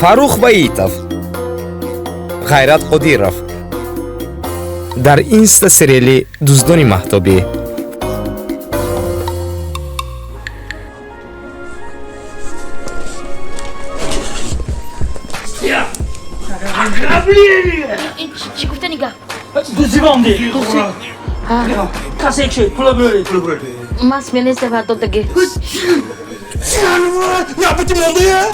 Фаррух Ваитов, Ғайрат Қодиров дар инста сериали «Дуздони маҳтобӣ». Чӣ гуфта нигоҳ? Дуздивонди. Касе чи пула буред. Ман сменеста вардодаги. Набути монда.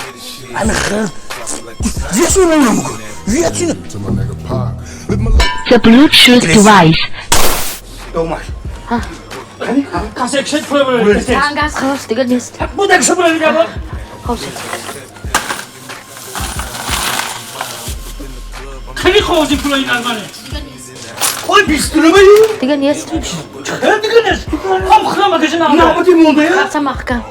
The Bluetooth device Касе чи пула буред. Тангас халос, дигар нест. Будак шу буред гап. Халос. Хеле хози пула ин аз мане. Ой, 20 рубли. Дигар нест. Дигар нест. Ҳам храма каши на. Набути монда. Хаса маҳкам.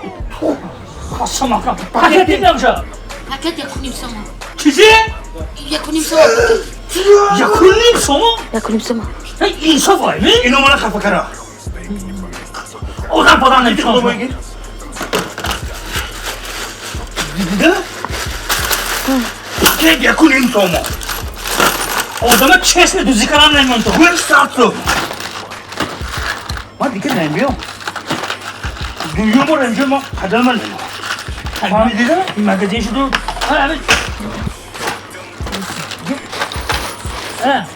Хаса маҳкам. Пакет дидам ша. Пакет 1.5 сома. Чизи? 1.5 сома. 1.5 сома? 1.5 сома. Инсоф ай ми? Ино мана хафа кара. Одам подан намешавад. Дида? Пакет 1.5 сома. Одама честно дуздӣ кардан намемонад. Гул сатсу. Ма дигар намебиём. Дуюм бор инҷо ма қадам намемонам. Фаҳмидида? Магазин шуду.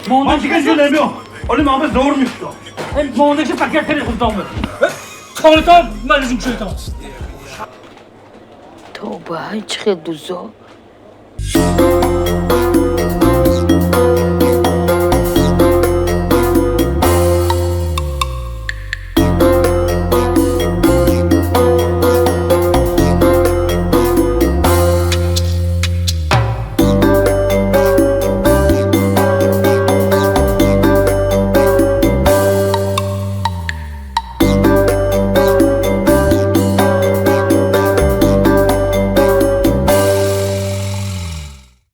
Ман дигар инҷо намебиём. Оли ман ба зор мешудам. Мондагӣ пакет хари худтон буд. Хонатон магазин шудтон. Тоба, чӣ хел дузо.